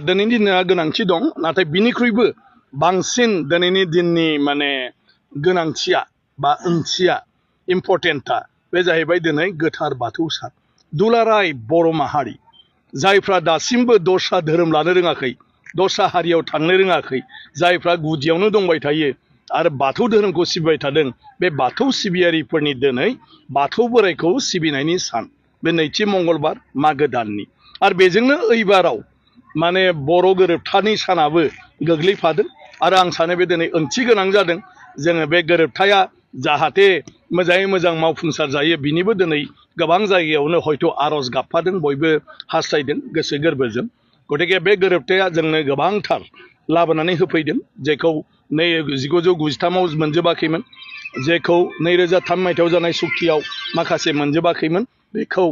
दिनैनि दिना गोनांथि दं नाथाय बिनिख्रुइबो बांसिन दिनैनि दिननि माने गोनांथिया बा ओंथिया इम्परटेन्टआ बे जाहैबाय दिनै गोथार बाथौ सान दुलाराय बर' माहारि जायफ्रा दासिमबो दस्रा धोरोम लानो रोङाखै दस्रा हारियाव थांनो रोङाखै जायफ्रा गुदियावनो दंबाय थायो आरो बाथौ धोरोमखौ सिबिबाय थादों बे बाथौ सिबियारिफोरनि दिनै बाथौ बोराइखौ सिबिनायनि सान बे नैथि मंगलबार मागो दाननि आरो बेजोंनो ओइबाराव माने बर' गोरोबथानि सानाबो गोग्लैफादों आरो आं सानो बे दिनै ओंथि गोनां जादों जोङो बे गोरोबथाया जाहाथे मोजाङै मोजां मावफुंसार जायो बिनिबो दिनै गोबां जायगायावनो हयथ' आर'ज गाबफादों बयबो हास्थायदों गोसो गोरबोजों गतिके बे गोरोबथाया जोंनो गोबांथार लाबोनानै होफैदों जेखौ 1993आव मोनजोबाखैमोन जेखौ 2003 मायथाइयाव जानाय सुक्तियाव माखासे मोनजोबाखैमोन बेखौ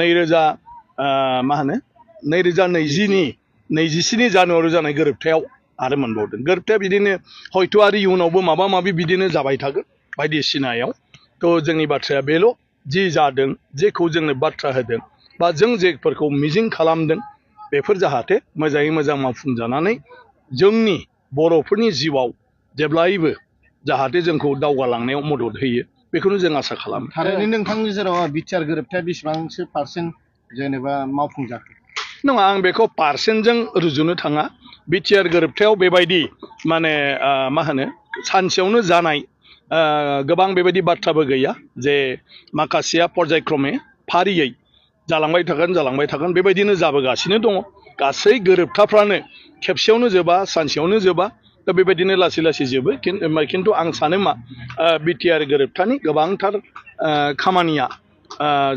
2020 जानुवारियाव जानाय गोरोबथायाव आरो मोनबावदों गोरोबथाया बिदिनो हयथ' आरो इयुनावबो माबा माबि बिदिनो जाबाय थागोन बायदिसिनायाव थ' जोंनि बाथ्राया बेल' जि जादों जेखौ जोंनो बाथ्रा होदों बा जों जेफोरखौ मिजिं खालामदों बेफोर जाहाथे मोजाङै मोजां मावफुंजानानै जोंनि बर'फोरनि जिउआव जेब्लायबो जाहाथे जोंखौ दावगालांनायाव मदद होयो बेखौनो जों आसा खालामो थारैनो नोंथांनि जेराव बिटिआर गोरोबथाया बेसेबांसो पार्सेन्ट जेनेबा मावफुंजाखो नङा आं बेखौ पार्सेन्टजों रुजुनो थाङा बिटिआर गोरोबथायाव बेबायदि माने सानसेयावनो जानाय गोबां बेबायदि बाथ्राबो गैया जे माखासेया पर्यायक्रमे फारियै जालांबाय थागोन बेबायदिनो जाबोगासिनो दङ गासै गोरोबथाफ्रानो खेबसेयावनो जोबा सानसेयावनो जोबा दा बेबायदिनो लासै लासै जोबो खिन्थु आं सानो मा बिटिआर गोरोबथानि गोबांथार खामानिया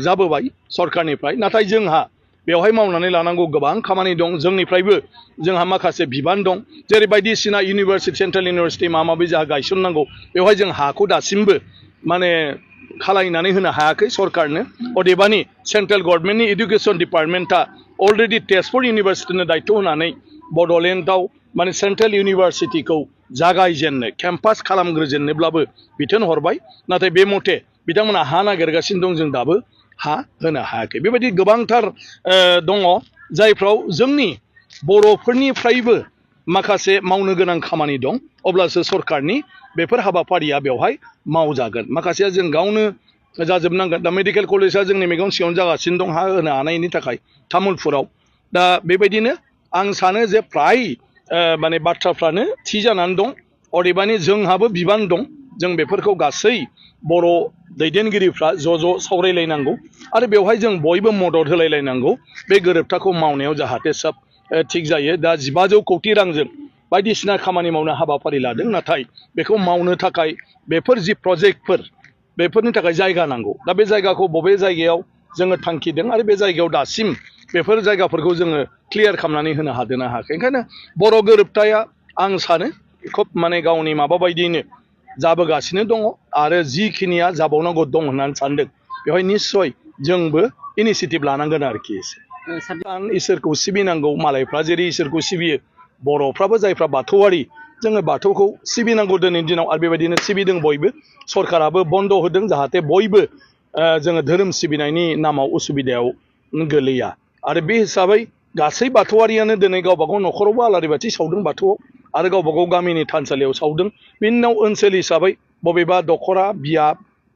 जाबोबाय सरकारनिफ्राय नाथाय जोंहा बेवहाय मावनानै लानांगौ गोबां खामानि दं जोंनिफ्रायबो जोंहा माखासे बिबान दं जेरै बायदिसिना इउनिभारसिटि सेन्ट्रेल इउनिभारसिटि माबा माबि जोंहा गायसननांगौ बेवहाय जों हाखौ दासिमबो माने खालायनानै होनो हायाखै सरकारनो अदेबानि सेन्ट्रेल गभर्नमेन्टनि एडुकेसन डिपार्टमेन्टआ अलरेडि तेजपुर इउनिभारसिटिनो दायथ' होनानै बड'लेण्डआव माने सेन्ट्रेल इउनिभारसिटिखौ जागायजेननो केम्पास खालामग्रोजेननोब्लाबो बिथोन हरबाय नाथाय बे मथे बिथांमोना हा नागिरगासिनो दं जों दाबो हा होनो हायाखै बेबायदि गोबांथार दङ जायफ्राव जोंनि बर'फोरनिफ्रायबो माखासे मावनो गोनां खामानि दं अब्लासो सरकारनि बेफोर हाबाफारिया बेवहाय मावजागोन माखासेया जों गावनो जाजोबनांगोन दा मेडिकेल कलेजआ जोंनि मेगन सिगाङावनो जागासिनो दं हा होनो हानायनि थाखाय तामुलपुराव दा बेबायदिनो आं सानो जे फ्राय माने बाथ्राफ्रानो थि जानानै दं अदेबानि जोंहाबो बिबान दं जों बेफोरखौ गासै बर' दैदेनगिरिफ्रा ज' सावरायलायनांगौ आरो बेवहाय जों बयबो मदद होलायलायनांगौ बे गोरोबथाखौ मावनायाव जाहाथे सब थिग जायो दा 1500 कौटि रांजों बायदिसिना खामानि मावनो हाबाफारि लादों नाथाय बेखौ मावनो थाखाय बेफोर जि प्रजेक्टफोर बेफोरनि थाखाय जायगा नांगौ दा बे जायगाखौ बबे जायगायाव जोङो थांखिदों आरो बे जायगायाव दासिम बेफोर जायगाफोरखौ जोङो क्लियार खालामनानै होनो हादोंना हायाखै ओंखायनो बर' गोरोबथाया आं सानो खोब माने गावनि माबा बायदियैनो जाबोगासिनो दङ आरो जिखिनिया जाबावनांगौ दं होननानै सानदों बेवहाय निस्सय जोंबो इनिसियेटिभ लानांगोन आरोखि आं इसोरखौ सिबिनांगौ मालायफ्रा जेरै इसोरखौ सिबियो बर'फ्राबो जायफ्रा बाथौआरि जोङो बाथौखौ सिबिनांगौ दिनैनि दिनाव आरो बेबायदिनो सिबिदों बयबो सरकाराबो बन्द होदों जाहाथे बयबो जोङो धोरोम सिबिनायनि नामाव उसुबिदायाव गोलैया आरो बे हिसाबै गासै बाथौआरियानो दिनै गावबा गाव न'खरावबो आलारि बाथि सावदों बाथौआव आरो गावबा गाव गामिनि थानसालियाव सावदों बिनि उनाव ओनसोल हिसाबै बबेबा दख'रा बिया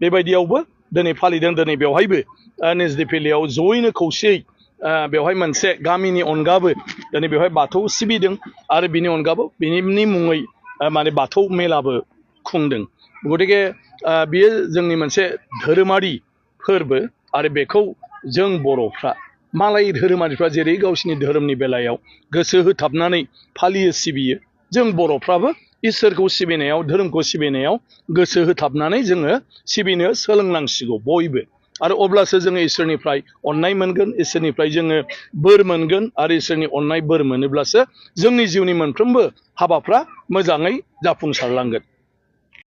बेबायदियावबो दिनै फालिदों दिनै बेवहायबो निजदिफिलियाव जयैनो खौसेयै बेवहाय मोनसे गामिनि अनगाबो दिनै बेवहाय बाथौ सिबिदों आरो बिनि अनगाबो बिनि मुङै माने बाथौ मेलाबो खुंदों गतिके बियो जोंनि मोनसे धोरोमारि फोरबो आरो बेखौ जों बर'फ्रा मालाय धोरोमारिफ्रा जेरै गावसिनि धोरोमनि बेलायाव गोसो होथाबनानै फालियो सिबियो जों बर'फ्राबो इसोरखौ सिबिनायाव धोरोमखौ सिबिनायाव गोसो होथाबनानै जोङो सिबिनो सोलोंनांसिगौ बयबो आरो अब्लासो जोङो इसोरनिफ्राय अननाय मोनगोन इसोरनिफ्राय जोङो बोर मोनगोन आरो इसोरनि अननाय बोर मोनोब्लासो जोंनि जिउनि मोनफ्रोमबो हाबाफ्रा मोजाङै जाफुंसारलांगोन